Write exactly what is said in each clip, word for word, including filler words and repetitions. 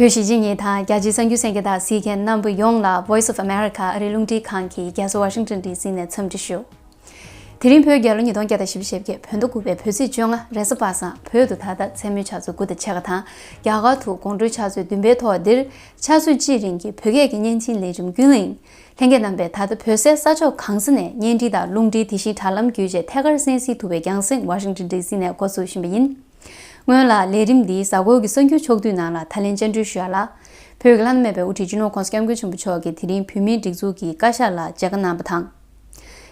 བོད་གཞིས་བྱེས་གཉིས་དང་རྒྱ་ཆེའི་གསར་འགྱུར་གསན་མཁན་དང་གཟིགས་མཁན་རྣམ་པ་ཡོངས་ལ་Voice of America ཨ་རིའི་རླུང་འཕྲིན་ཁང་གི་རྒྱལ་ས་ཝ་ཤིང་ཊོན་ཌི་སི་ནས་འཚམས་འདྲི་ཞུ། དེ་རིང་བོད་རྒྱལ་ལོ་ཉིས་སྟོང་བརྒྱ་དང་བཞི་བཅུ་ཞེ་བརྒྱད་བོད་ཟླ་དགུ་པའི་བོད་ཚེས་བཅོ་ལྔ་རེས་གཟའ་པ་སངས། བོད་དུ་ད་ལྟ་མཚན་མོའི་ཆུ་ཚོད་དགུ་དང་ཕྱེད་ཀ་དང་རྒྱ་གར་དུ་དགོང་དྲོའི་ཆུ་ཚོད་བདུན་པའི་ཐོག་འདིར་ཆུ་ཚོད་གཅིག་རིང་གི་བོད་སྐད་ཀྱི་བརྙན་འཕྲིན་ལས་རིམ་ཀུན་གླེང་། ལྷན་རྒྱས་རྣམ་པས་ད་ལྟ་བོད་སའི་ས་ཕྱོགས་གང་ས་ནས་བརྙན་འཕྲིན་དང་རླུང་འཕྲིན་དེ་བཞིན་དྲ་ལམ་བརྒྱུད་བཅས་ཐད་ཀར་གསན་གཟིགས་ཐུབ་པའི་རྒྱང་སྲིང་ཝ་ཤིང་ཊོན་ཌི་སི་ནས་འགོ་འཛུགས་བཞིན་པ་ཡིན། སྔོན་ལ་ལས་རིམ་འདིའི་གཟའ་འཁོར་གྱི་གསར་འགྱུར་ཕྱོགས་བསྡུས་ནང་ལ་ད་ལན་བཅར་འདྲི་ཞུ་ཡ་ལ། བོད་ཀྱི་བླ་ན་མེད་པའི་དབུ་ཁྲིད་སྤྱི་ནོར་༧གོང་ས་༧སྐྱབས་མགོན་ཆེན་པོ་མཆོག་གིས་དེ་རིང་བོད་མིའི་སྒྲིག་འཛུགས་ཀྱི་བཀའ་ཤག་ལ་མཇལ་ཁ་གནང་བ་དང་།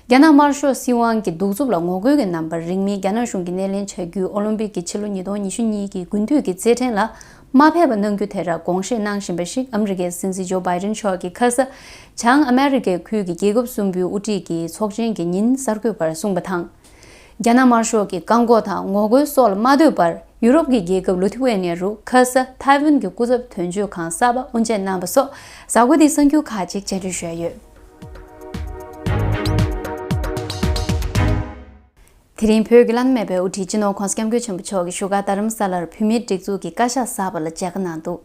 རྒྱ་ནག་དམར་ཤོག་སྲིད་དབང་གི་གདུག་རྩུབ་ལ་ངོ་རྒོལ་གྱི་རྣམ་པར་རིང་མིན་རྒྱ་ནག་གཞུང་གིས་སྣེ་ལེན་བྱ་རྒྱུའི་ཨོ་ལིམ་པིག་གི་ཕྱི་ལོ་ཉིས་སྟོང་ཉི་ཤུ་གཉིས་ཀྱི་དགུན་དུས་ཀྱི་རྩེད་འགྲན་ལ་མ་ཕེབས་པ་གནང་རྒྱུ་དེ་འདྲ་དགོངས་བཞེས་གནང་བཞིན་པ་ཞིག་ཨ་མི་རི་ཀའི་སྲིད་འཛིན་ཇོ་བྷའི་ཌེན་མཆོག་གིས་ཁ་ས་བྱང་ཨ་མེ་རི་ཀའི་ཁུལ་གྱི་རྒྱལ་ཁབ་གསུམ་པོའི་དབུ་ཁྲིད་ཀྱི་ཚོགས་ཆེན་གྱི་ཉིན་གསར་འགོད་པར་གསུངས་པ་དང་། རྒྱ་ནག་དམར་ཤོག་གི་བཀག་འགོག་དང་ངོ་རྒོལ་སོགས་ལ་མ་ལྟོས་པར་ཡུ་རོབ་ཀྱི་རྒྱལ་ཁབ་ལུ་ཐི་ཝེ་ནེ་རུ་ཁ་ས་ཐའེ་ཝན་གྱི་སྐུ་ཚབ་དོན་གཅོད་ཁང་གསར་པ་དབུ་འབྱེད་གནང་བ་སོགས་གཟའ་འཁོར་འདིའི་གསར་འགྱུར་ཁག་ཅིག་བཅར་འདྲི་ཞུ་ཡ་ཡོད། དེ་རིང་བོད་ཀྱི་བླ་ན་མེད་པའི་དབུ་ཁྲིད་སྤྱི་ནོར་༧གོང་ས་༧སྐྱབས་མགོན་ཆེན་པོ་མཆོག་གིས་བཞུགས་སྒར་རྡ་རམ་ས་ལར་བོད་མིའི་སྒྲིག་འཛུགས་ཀྱི་བཀའ་ཤག་གསར་པ་ལ་མཇལ་ཁ་གནང་འདུག་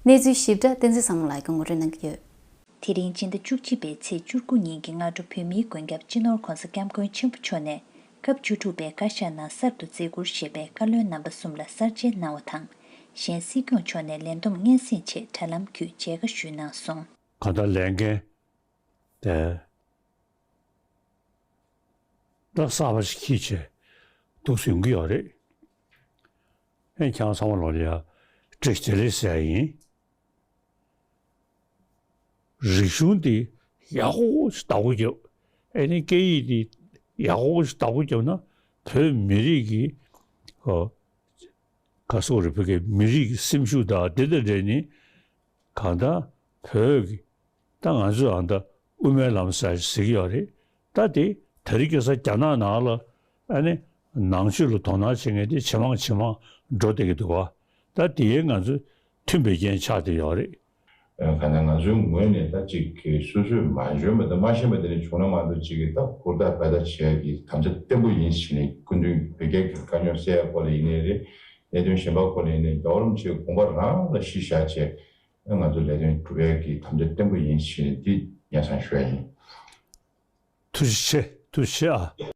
གནས་ཚུལ་ཞིབ་ཕྲ་བསྟན་འཛིན་བཟང་མོ་ལགས་ཀྱིས་ངོ་སྤྲོད་གནང་གི་ཡོད། དེ་རིང་སྤྱི་ཟླ་བཅུ་གཅིག་པའི་ཚེས་བཅུ་དགུ་ཉིན་གྱི་སྔ་དྲོ་བོད་མིའི་མགོན་སྐྱབས་སྤྱི་ནོར་༧གོང་ས་༧སྐྱབས་མགོན་ཆེན་པོ་མཆོག་ནས་སྐབས་བཅུ་དྲུག་པའི་བཀའ་ཤག་ནང་གསར་དུ་བརྩི་བཀུར་ཞེས་པའི་བཀའ་བློན་རྣམ་པ་གསུམ་ལ་གསར་མཇལ་གནང་བ་དང་། གཞན་སྲིད་སྐྱོང་མཆོག་ནས་ལས་བསྡོམས་སྙན་སེང་ཆེད་དྲ་ལམ་བརྒྱུད་མཇལ་ཁ་ཞུས་གནང་སོང་། གང་ལྟར་ལས་འགན་དེ་ད་གསར་པ་ཞིག་འཁྱེར་བྱས་འདུག་སེ་ཡོང་གི་ཡོད་རེད། ཨེ་ཁྱེད་རང་ཚང་མ་ལོག་ལ་ཡ་བཀྲ་ཤིས་བདེ་ལེགས་ཟེར་ཡ་ཡིན། རིག་གཞུང་འདི་ཡག་པོ་ཞིག་བདག་པོ་རྒྱབ། ཨེ་ནི་སྐད་ཡིག་འདི་ཡག་པོ་ཞིག་བདག་པོ་རྒྱབ་ན་བོད་མི་རིགས་ཀྱི་ཨོ་ག་སོག་རེ་བོད་ཀྱི་མི་རིགས་ཀྱི་སེམས་ཤུགས་དང་དེ་དང་འབྲེལ་ནས་གང་ལྟར་བོད་ཀྱི་ད་ང་ཚོས་ཨ་ད་དབུ་མའི་ལམ་ཟེར་ཟེར་གྱི་ཡོད་རེད། ད་དེ་དེ་རིང་ཁ་སང་རྒྱ་ནག་ནང་ལ་ཨ་ནི་ནང་ཆོས་ལ་དོ་སྣང་བྱེད་མཁན་དེ་ཇེ་མང་ཇེ་མང་འགྲོ་བསྡད་ཀྱི་འདུག་བ། ད་དེ་ཡང་ང་ཚོས་མཐུན་པའི་རྐྱེན་ཆགས་བསྡད་ཡོད་རེད། གང་ལྟར་ང་ཚོའི་ངོས་ནས་ད་ཅིག་གི་སོ་སོས་མ་འཇོན་པ་དང་མ་ཤེས་པ་དེ་འདྲ་བྱུང་ན་མ་གཏོགས་ཅིག་གི་ད་ཧུར་ཐག་འབད་ཐག་བྱེད་ཡ་གི་དམ་བཅའ་བརྟན་པོ་ཡིན་ཟེར་ནས་སྐུ་མདུན་བོད་རྒྱ་གི་དཀའ་རྙོག་སེལ་ཡ་སྐོར་ལ་ཡིན་ནའི་རེད། གནད་དོན་གཞན་པ་སྐོར་ལ་ཡིན་ནའི་རྒྱལ་བ་རིན་པོ་ཆེའི་དགོངས་པ་རང་ལ་གཞི་བཞག་བྱས་ང་ཚོ་ལས་དོན་སྒྲུབ་ཡ་གི་དམ་བཅའ་བརྟན་པོ་ཡིན་ཟེར་ནས་འདི་སྙན་སེང་ཞུ་ཡ་ཡིན། ཐུགས་རྗེ་ཆེ། ཐུགས་རྗེ་ཆེ་ཨ།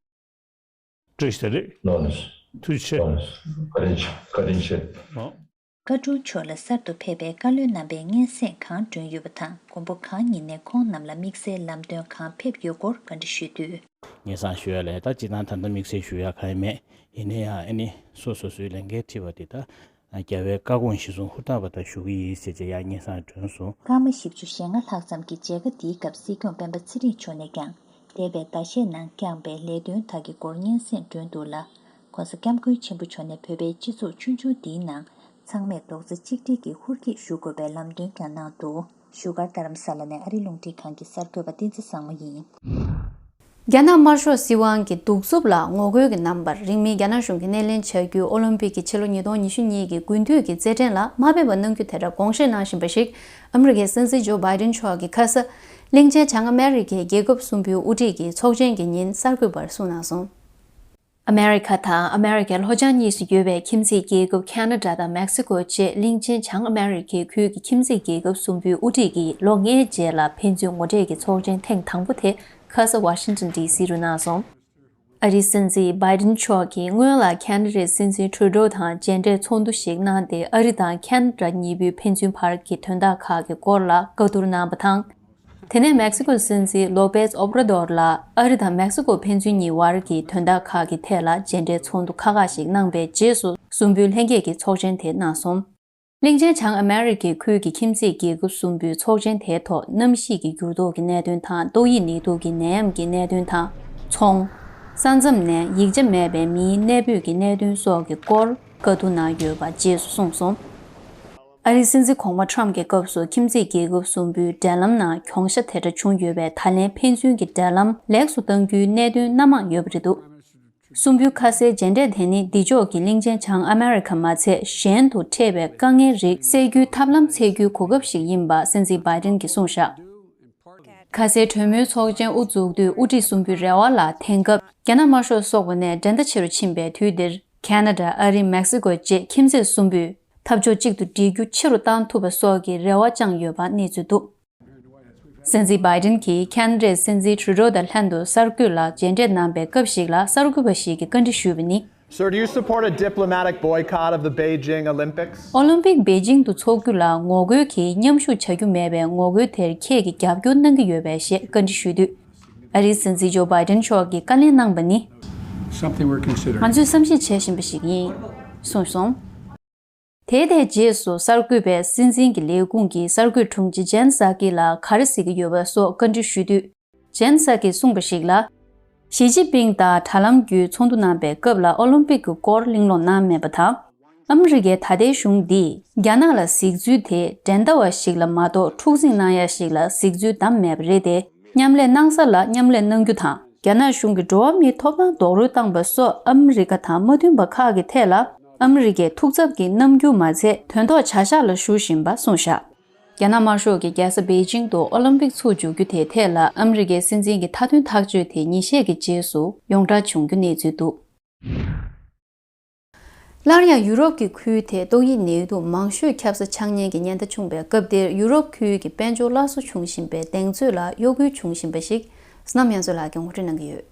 བཀྲ་ཤིས་བདེ་ལེགས། ལགས་ལགས། ཐུགས་རྗེ་ཆེ། ལགས་ལགས། བཀའ་དྲིན་ཆེ། བཀའ་དྲིན་ཆེ། ཨོ། བཀའ་དྲུང་མཆོག་ལ་གསར་དུ་ཕེབས་པའི་བཀའ་བློན་རྣམ་པས་སྙན་སེང་གང་བསྒྲོན་ཡོད་པ་དང་། མགོན་པོ་གང་ཉིད་ནས་ཁོང་རྣམས་ལ་དམིགས་བསལ་ལམ་སྟོན་གང་ཕེབས་ཡོད་སྐོར་བཀའ་འདྲི་ཞུས་དུས། སྙན་སེང་ཞུ་ཡ་ལས་ད་སྤྱིར་བཏང་ད་ལྟ་དམིགས་བསལ་ཞུ་ཡ་གང་ཡང་མེད། ཡིན་ན་ཡང་ཨ་ནི་སོ་སོ་སོའི་ལས་འགན་ཁྲིད་པ་དེ་ད་རྒྱལ་བའི་བཀའ་དགོངས་གཞིར་བཟུང་ཧུར་ཐག་པ་དང་ཞུ་གི་ཡིན་ཟེར་བྱས་ཡ་སྙན་སེང་བསྒྲོན་སོང་། སྐར་མ་བཞི་བཅུ་ཞེ་ལྔ་ལྷག་ཙམ་གྱི་མཇལ་ཁ་འདིའི་སྐབས་སྲིད་སྐྱོང་སྤེན་པ་ཚེ་རིང་མཆོག་ནས་ཀྱང་། འདས་པའི་ཟླ་ཤས་ནང་བསྐྱངས་པའི་ལས་དོན་དག་གི་སྐོར་སྙན་སེང་བསྒྲོན་འདུག་ལ། ༸གོང་ས་༸སྐྱབས་མགོན་ཆེན་པོ་མཆོག་ནས་བོད་པའི་སྤྱི་ཚོགས་ཆུང་ཆུང་འདིའི་ནང་ཚང་མས་རྡོག་རྩ་གཅིག་སྒྲིལ་གྱིས་ཧུར་བསྐྱེད་ཞུ་དགོས་པའི་ལམ་སྟོན་ཀྱང་གནང་འདུག་བཞུགས་སྒར་རྡ་རམ་ས་ལ་ནས་ཨ་རིའི་རླུང་འཕྲིན་ཁང་གི་གསར་འགོད་པ་བསྟན་འཛིན་བཟང་མོ་ཡིན། རྒྱ་ནག་དམར་ཤོག་སྲིད་དབང་གི་གདུག་རྩུབ་ལ་ངོ་རྒོལ་གྱི་རྣམ་པར་རིང་མིན་རྒྱ་ནག་གཞུང་གིས་སྣེ་ལེན་བྱ་རྒྱུའི་ཨོ་ལིམ་པིག་གི་ཕྱི་ལོ་ཉིས་སྟོང་ཉི་ཤུ་གཉིས་ཀྱི་དགུན་དུས་ཀྱི་རྩེད་འགྲན་ལ་མ་ཕེབས་པ་གནང་རྒྱུ་དེ་འདྲ་དགོངས་བཞེས་གནང་བཞིན་པ་ཞིག་ཨ་མི་རི་ཀའི་སྲིད་འཛིན་ཇོ་བྷའི་ཌེན་མཆོག་གིས་ཁ་ས་གླིང་ཆེན་བྱང་ཨ་མེ་རི་ཁའི་རྒྱལ་ཁབ་གསུམ་པོའི་དབུ་ཁྲིད་ཀྱི་ཚོགས་ཆེན་གྱི་ཉིན་གསར་འགོད་པར་གསུངས་གནང་སོང་། ཨ་མེ་རི་ཁ་དང་ཨ་མེ་རི་ཁའི་ལྷོ་བྱང་གཉིས་སུ་ཡོད་པའི་ཁྱིམ་མཚེས་རྒྱལ་ཁབ་ཁ་ན་ཌ་དང་མེག་སི་ཀོ་བཅས་གླིང་ཆེན་བྱང་ཨ་མེ་རི་ཁའི་ཁུལ་གྱི་ཁྱིམ་མཚེས་རྒྱལ་ཁབ་གསུམ་པོའི་དབུ་ཁྲིད་ཀྱིས་ལོ་ལྔའི་རྗེས་ལ་ཕན་ཚུན་ངོ་འཕྲད་ཀྱི་ཚོགས་ཆེན་ཐེངས་དང་པོ་དེ་ཁ་ས་ཝ་ཤིང་ཊོན་ཌི་སི་རུ་གནང་སོང་། ཨ་རིའི་སྲིད་འཛིན་བྷའི་ཌེན་མཆོག་གིས་སྔོན་ལ་ཁ་ན་ཌའི་སྲིད་འཛིན་ཊུ་རུ་ཌོ་དང་མཇལ་འཕྲད་ཚོགས་འདུ་ཞིག་གནང་སྟེ། ཨ་རི་དང་ཁ་ན་ཌ་གཉིས་པོའི་ཕན་ཚུན་བར་གྱི་དོན་དག་ཁག་གི་སྐོར་ལ་བཀའ་བསྡུར་གནང་བ་དང་། དེ་ནས་མེག་སི་ཀོའི་སྲིད་འཛིན་ལོ་པེས་ཨོབ་ར་དོར་ལ་ཨ་རི་དང་མེག་སི་ཀོ་ཕན་ཚུན་གཉིས་བར་གྱི་དོན་དག་ཁག་གི་ཐད་ལ་མཇལ་འཕྲད་ཚོགས་འདུ་ཁག་ཁག་ཞིག་གནང་པའི་རྗེས་སུ་གསུམ་པོའི་ལྷན་རྒྱས་ཀྱི་ཚོགས་ཆེན་དེ་གནང་སོང་། གླིང་ཆེན་བྱང་ཨ་མེ་རི་ཁའི་ཁུལ་གྱི་ཁྱིམ་མཚེས་རྒྱལ་ཁབ་གསུམ་པོའི་ཚོགས་ཆེན་དེའི་ཐོག་གནམ་གཤིས་ཀྱི་འགྱུར་ལྡོག་གི་གནད་དོན་དང་། ཏོག་དབྱིབས་ནད་དུག་གི་ནད་ཡམས་ཀྱི་གནད་དོན་དང་། ཚོང་། ས་མཚམས་ནས་ཡིག་ཆ་མེད་པའི་མིའི་གནས་སྤོས་ཀྱི་གནད་དོན་སོགས་ཀྱི་སྐོར་བཀའ་བསྡུར་གནང་ཡོད་པ་རྗེས་སུ་གསུངས་སོང་། ཨ་རིའི་སྲིད་འཛིན་གོང་མ་ཊམ་གྱི་སྐབས་སུ་ཁྱིམ་མཚེས་རྒྱལ་ཁབ་གསུམ་པོའི་འབྲེལ་ལམ་ནང་གྱོང་ཤ་དེ་འདྲ་བྱུང་ཡོད་པས། ད་ལན་ཕན་ཚུན་གྱི་འབྲེལ་ལམ་ལེགས་སུ་གཏང་རྒྱུའི་གནད་དོན་སྣ་མང་ཡོད་པ་རེད་འདུག་གསུམ་པོའི་ཁ་སའི་མཇལ་འཕྲད་དེ་ནི་འདི་ཕྱོགས་ཀྱི་གླིང་ཆེན་བྱང་ཨ་མེ་རི་ཁ་མ་ཚད་གཞན་དུ་འཕྲད་པའི་དཀའ་ངལ་རིགས་སེལ་རྒྱུའི་ཐབས་ལམ་འཚོལ་རྒྱུའི་གོ་སྐབས་ཤིག་ཡིན་པ་སྲིད་འཛིན་བྷའི་ཌེན་གྱིས་གསུངས་བཞག་ཁ་སའི་གྲོས་མོལ་ཚོགས་ཆེན་དབུ་འཛུགས་དུས་དབུ་ཁྲིད་གསུམ་པོའི་རེ་བ་ལ་དེང་སྐབས་རྒྱ་ནག་དམར་ཤོག་སོག་པོ་ནས་འགྲན་ཟླ་ཆེ་རུ་ཕྱིན་པའི་དུས་འདིར། ཁ་ན་ཌ། ཨ་རི། མེག་སི་ཀོ་བཅས་ཁྱིམ་མཚེས་གསུམ་པོས་ འཐབ་ཕྱོགས་གཅིག་ཏུ་སྒྲིལ་རྒྱུ་ཆེ་རུ་བཏང་ཐུབ་པ་སོགས་ཀྱི་རེ་བ་བཅངས་ཡོད་པ་གནས་ཚུལ་འདུག། སྲིད་འཛིན་བྷའི་ཌེན་གྱིས་ཁེ་ན་ཌའི་སྲིད་འཛིན་ཊུ་རུ་ཌོ་དང་ལྷན་དུ་གསར་འགོད་ལ་མཇལ་འཕྲད་གནང་བའི་སྐབས་ཤིག་ལ་གསར་འགོད་པ་ཞིག་གིས་བཀའ་འདྲི་ཞུས་པ་ནི། Sir, do you support a diplomatic boycott of the Beijing Olympics? ཨོ་ལིམ་པིག་པེ་ཅིང་དུ་འཚོགས་རྒྱུ་ལ་ངོ་རྒོལ་གྱིས་མཉམ་ཞུགས་བྱ་རྒྱུ་མེད་པའི་ངོ་རྒོལ་དེར་ཁྱེད་ཀྱིས་རྒྱབ་སྐྱོར་གནང་གི་ཡོད་པས་ཞེས་བཀའ་འདྲི་ཞུས་དུས། ཨ་རིའི་སྲིད་འཛིན་ཇོ་བྷའི་ཌེན་མཆོག་གིས་བཀའ་ལན་གནང་པ་ནི། Something we're considering. ང་ཚོས་བསམ་གཞིག་བྱེད་བཞིན་པ་ཞིག་ཡིན། གསུངས་སོང་། དེ་དང་རྗེས་སུ་གསར་འགོད་པས་སྲིད་འཛིན་གྱི་ལས་ཁུངས་ཀྱི་གསར་འགོད་དྲུང་ཆེ་ཇན་སཱ་ཀི་ལ་ག་རེ་ཟེར་གྱི་ཡོད་པ་སོགས་བཀའ་འདྲི་ཞུས་དུས། ཇན་སཱ་ཀིས་གསུངས་པ་ཞིག་ལ། ཞི་ཅིན་ཕིང་དང་དྲ་ལམ་བརྒྱུད་ཚོགས་འདུ་གནང་པའི་སྐབས་ལ་ཨོ་ལིམ་པིག་གི་སྐོར་གླེང་སློང་གནང་མེད་པ་དང་། ཨ་མི་རི་ཀའི་ད་ལྟའི་གཞུང་འདིས་རྒྱ་ནག་ལ་གཟིགས་ཚུལ་དེ་འགྲན་ཟླ་བ་ཞིག་ལ་མ་གཏོགས་འཁྲུག་འཛིང་གནང་ཡ་ཞིག་ལ་གཟིགས་ཚུལ་བདམས་མེད་པ་རེད་དེ། མཉམ་ལས་གནང་ས་ལ་མཉམ་ལས་གནང་རྒྱུ་དང་། རྒྱ་ནག་གཞུང་གིས་འགྲོ་བ་མིའི་ཐོབ་ཐང་རྡོག་རོལ་བཏང་པ་སོགས་ཨ་མི་རི་ཀ་དང་མ་མཐུན་པ་ཁག་གི་ཐད་ལ་ཨ་མི་རི་ཀས་ཐུགས་འཚབ་ཀྱི་རྣམ་འགྱུར་མ་ཚད་དོན་ཐོག་བྱ་གཞག་ལ་ཞུགས་བཞིན་པ་གསུངས་བཞག། རྒྱ་ནག་དམར་ཤོག་གིས་རྒྱལ་ས་པེ་ཅིང་དུ་ཨོ་ལིམ་པིག་ཚུགས་འཇུག་རྒྱུ་དེའི་ཐད་ལ་ཨ་མི་རི་ཀའི་སྲིད་འཛིན་གྱི་མཐའ་དོན་ཐག་གཅོད་དེ་ཉིན་ཤས་ཀྱི་རྗེས་སུ་ཡོངས་བསྒྲགས་བྱུང་རྒྱུ་གནས་ཚུལ་འདུག། སླར་ཡང་ཡུ་རོབ་ཀྱི་ཁུལ་དེ་ཏོག་དབྱིབས་ནད་དུག་མང་ཤོས་ཁྱབ་ས་ཆགས་ཉེན་གྱི་ཉེན་བརྡ་བྱུང་བའི་སྐབས་འདིར་ཡུ་རོབ་ཁུལ་གྱི་དཔལ་འབྱོར་སླར་གསོ་བྱུང་བཞིན་པའི་གདེང་ཚོད་ལ་གཡོ་འགུལ་བྱུང་བཞིན་པ་ཞིག་བསོད་ནམས་དབྱངས་མཚོ་ལགས་ཀྱིས་ངོ་སྤྲོད་གནང་གི་ཡོད།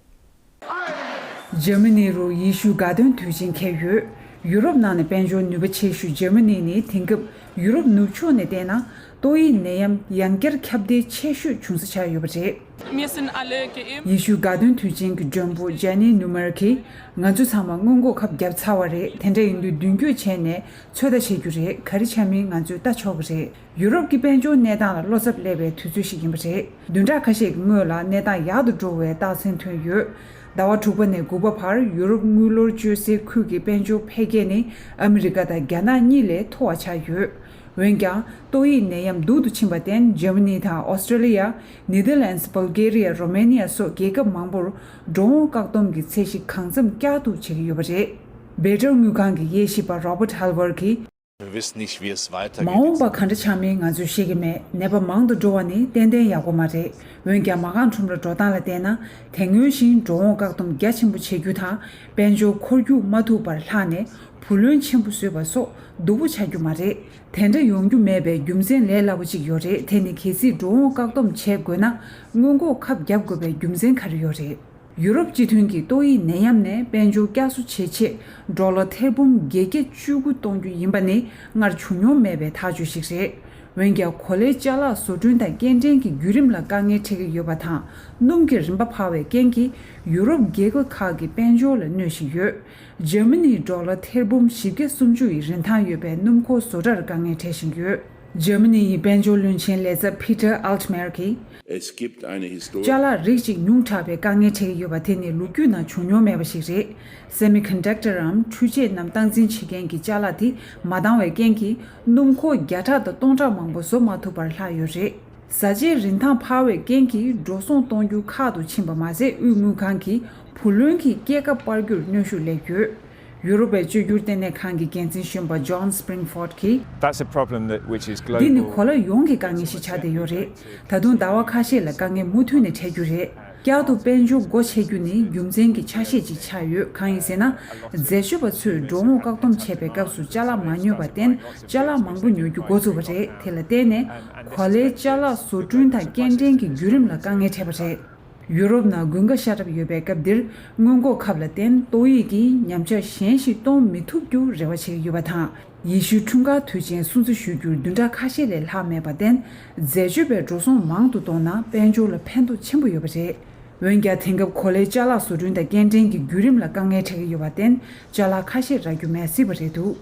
འཇར་མ་ནི་རུ་ཡེ་ཤུའི་དགའ་སྟོན་དུས་ཆེན་འཁེལ་ཡོད། ཡུ་རོབ་ནང་ནས་དཔལ་འབྱོར་ནུས་པ་ཆེ་ཤོས་འཇར་མ་ནི་ནི་དེང་སྐབས་ཡུ་རོབ་ནུབ་ཕྱོགས་ནས་བལྟས་ན་ཏོག་དབྱིབས་ནད་ཡམས་ཡང་བསྐྱར་ཁྱབ་གདལ་ཆེ་ཤོས་བྱུང་ས་ཆགས་ཡོད་པ་རེད། Wir sind alle geimpft. ཡེ་ཤུའི་དགའ་སྟོན་དུས་ཆེན་གྱི་མགྲོན་པོ་ཇན་ནི་ནུ་མར་གྱིས། ང་ཚོ་ཚང་མ་སྔོན་འགོག་ཁབ་བརྒྱབ་ཚར་བ་རེད། དེ་འདྲ་ཡིན་དུས་མདུན་སྐྱོད་བྱས་ནས་ཚོད་ལྟ་བྱེད་རྒྱུ་རེད། ག་རེ་ཆགས་མིན་ང་ཚོས་ལྟ་ཆོག་གི་རེད། ཡུ་རོབ་ཀྱི་དཔལ་འབྱོར་གནས་སྟངས་ལ་བློ་འཚབ་སླེབས་པའི་དུས་ཚོད་ཞིག་ཡིན་པ་རེད། བདུན་ཕྲག་ཁ་ཤས་ཀྱི་སྔོན་ལ་གནས་སྟངས་ཡག་ཏུ་འགྲོ་བའི་རྟགས་མཚན་ཐོན་ཡོད། ཟླ་བ་དྲུག་པ་ནས་དགུ་པ་བར་ཡུ་རོབ་དངུལ་ལོར་སྤྱོད་སའི་ཁུལ་གྱི་དཔལ་འབྱོར་འཕེལ་རྒྱས་ནི་ཨ་མི་རི་ཀ་དང་རྒྱ་ནག་གཉིས་ལས་མཐོ་བ་ཆགས་ཡོད། འོན་ཀྱང་ཏོག་དབྱིབས་ནད་ཡམས་སྡུག་ཏུ་ཕྱིན་པར་བརྟེན་འཇར་མ་ནི་དང་ཨོ་སི་ཀྲི་ལི་ཡ། ནེ་དར་ལན་སི། བྷལ་གྷེ་རི་ཡ། རོ་མེ་ནི་ཡ་སོགས་རྒྱལ་ཁབ་མང་པོར་འགྲོ་འོང་བཀག་སྡོམ་གྱི་ཚད་གཞི་གང་འཚམ་བསྐྱར་དུ་བྱེད་ཀྱི་ཡོད་པ་རེད། བྷེ་ཊར་དངུལ་ཁང་གི་དབྱེ་ཞིབ་པ་རོ་བྷར་ཊི་ཧལ་ཝར་གྱིས། Wir wissen nicht, wie es weitergeht. མ་འོངས་པ་ག་འདྲ་ཆགས་མིན་ང་ཚོས་ཤེས་ཀྱི་མེད། ནད་པ་མང་དུ་འགྲོ་བ་ནི་ཏན་ཏན་ཡག་པོ་མ་རེད། འོན་ཀྱང་མ་རྐང་ཁྲོམ་ར་འགྲོ་སྟངས་ལ་བལྟས་ན་དེ་སྔོན་བཞིན་འགྲོ་འོང་བཀག་སྡོམ་རྒྱ་ཆེན་པོ་བྱེད་རྒྱུ་དང་དཔལ་འབྱོར་འཁོར་རྒྱུག་མ་ཐུབ་པར་ལྷག་ནས་བུ་ལོན་ཆེན་པོ་བཟོས་པ་སོགས་སྡུག་པོ་ཆགས་རྒྱུ་མ་རེད། དེ་འདྲ་ཡོང་རྒྱུ་མེད་པའི་རྒྱུ་མཚན་ལས་སླ་པོ་གཅིག་ཡོད་རེད། དེ་ནི་གལ་སྲིད་འགྲོ་འོང་བཀག་སྡོམ་བྱེད་དགོས་ན་སྔོན་འགོག་ཁབ་བརྒྱབ་དགོས་པའི་རྒྱུ་མཚན་ག་རེ་ཡོད་རེད། ཡུ་རོབ་སྤྱི་མཐུན་གྱིས་ཏོག་དབྱིབས་ནད་ཡམས་ནས་དཔལ་འབྱོར་བསྐྱར་གསོ་བྱེད་ཆེད་ཌོ་ལར་ཐེར་འབུམ་བརྒྱད་བརྒྱ་བཅུ་དགུ་གཏོང་རྒྱུ་ཡིན་པ་ནི་སྔར་བྱུང་མྱོང་མེད་པའི་ཐག་གཅོད་ཞིག་རེད། འོན་ཀྱང་གོ་ལའི་ཅ་ལག་བཟོ་སྐྲུན་དང་སྐྱེལ་འདྲེན་གྱི་བརྒྱུད་རིམ་ལ་དཀའ་ངལ་འཕྲད་ཀྱི་ཡོད་པ་དང་སྣུམ་གྱི་རིན་པ་འཕར་བའི་རྐྱེན་གྱིས་ཡུ་རོབ་རྒྱལ་ཁབ་ཁག་གི་དཔལ་འབྱོར་ལ་གནོད་བཞིན་ཡོད། འཇར་མ་ནིའི་ཌོ་ལར་ཐེར་འབུམ་བཞི་བརྒྱ་སུམ་ཅུ་ཡི་རིན་ཐང་ཡོད་པའི་སྣུམ་འཁོར་བཟོ་གྲྭར་དཀའ་ངལ་འཕྲད་བཞིན་ཡོད། འཇར་མ་ནི་ཡི་དཔལ་འབྱོར་བློན་ཆེན་ལས་ཚབ་ཕི་ཏར་ཨལ་ཊི་མེར་གྱིས། Es gibt eine historische ཅ་ལག་རིགས་གཅིག་ཉུང་དྲགས་པའི་དཀའ་ངལ་འཕྲད་ཀྱི་ཡོད་པ་དེ་ནི་ལོ་རྒྱུས་ནང་བྱུང་མྱོང་མེད་པ་ཞིག་རེད། སེ་མི་ཀོན་ཌག་ཊར་འམ་འཕྲུལ་ཆས་རྣམས་སྟངས་འཛིན་བྱེད་མཁན་གྱི་ཅ་ལག་དེ་མ་འདང་བའི་རྐྱེན་གྱིས་སྣུམ་འཁོར་བརྒྱ་ཕྲག་དང་སྟོང་ཕྲག་མང་པོ་བཟོ་མ་ཐུབ་པར་ལྷག་ཡོད་རེད། བཟའ་བཅའི་རིན་ཐང་འཕར་བའི་རྐྱེན་གྱིས་འགྲོ་སོང་གཏོང་རྒྱུ་ཁག་ཏུ་ཕྱིན་པ་མ་ཟད་དབུས་དངུལ་ཁང་གིས་བུ་ལོན་གྱི་སྐྱེད་ཀ་སྤར་རྒྱུར་གནོན་ཤུགས་སླེབས་ཡོད། ཡུ་རོབ་པའི་བཅོས་བསྒྱུར་ལྟེ་གནས་ཁང་གི་འགན་འཛིན་གཞོན་པ་ཇོན་སི་པི་རིང་ཕོར་ཌི་གིས། That's a problem that, which is global. འདི་ནི་གོ་ལ་ཡོངས་ཀྱི་དཀའ་ངལ་ཞིག་ཆགས་བསྡད་ཡོད་རེད། ད་དུང་ཟླ་བ་ཁ་ཤས་ལ་དཀའ་ངལ་མུ་མཐུད་ནས་འཕྲད་རྒྱུ་རེད། བསྐྱར་དུ་དཔལ་འབྱོར་སྒོ་ཕྱེ་རྒྱུ་ནི་རྒྱུ་མཚན་གྱི་ཆ་ཤས་ཅིག་ཆགས་ཡོད། གང་ཡིན་ཟེར་ན། འཛད་སྤྱོད་པ་ཚོས་འགྲོ་འོང་བཀག་སྡོམ་བྱས་པའི་སྐབས་སུ་ཅ་ལག་མ་ཉོས་པར་བརྟེན་ཅ་ལག་མང་པོ་ཉོ་རྒྱུ་འགོ་བཙུགས་པ་རེད། དེ་ལ་བརྟེན་ནས་གོ་ལའི་ཅ་ལག་བཟོ་སྐྲུན་དང་སྐྱེལ་འདྲེན་གྱི་བརྒྱུད་རིམ་ལ་དཀའ་ངལ་འཕྲད་པ་རེད། ཡུ་རོབ་ནང་དགུན་ཁ་ཤ་སྟག་ཡོད་པའི་སྐབས་འདིར་སྔོན་འགོག་ཁབ་ལ་བརྟེན་ཏོག་དབྱིབས་ཀྱིས་ཉམས་ཆག་གཞན་ཞིག་གཏོང་མི་ཐུབ་རྒྱུ་རེ་བ་བྱེད་ཀྱི་ཡོད་པ་དང་། ཡེ་ཤུའི་འཁྲུངས་སྐར་དུས་ཆེན་སྲུང་བརྩི་ཞུ་རྒྱུར་བདུན་ཕྲག་ཁ་ཤས་ལས་ལྷག་མེད་པར་བརྟེན། འཛད་སྤྱོད་པའི་འགྲོ་སོང་མང་དུ་གཏོང་ན་དཔལ་འབྱོར་ལ་ཕན་ཐོགས་ཆེན་པོ་ཡོད་པ་རེད། འོན་ཀྱང་དེང་སྐབས་གོ་ལའི་ཅ་ལག་བཟོ་སྐྲུན་དང་སྐྱེལ་འདྲེན་གྱི་བརྒྱུད་རིམ་ལ་དཀའ་ངལ་འཕྲད་ཀྱི་ཡོད་པར་བརྟེན་ཅ་ལག་ཁ་ཤས་རག་རྒྱུ་མེད་སྲིད་པ་རེད་འདུག།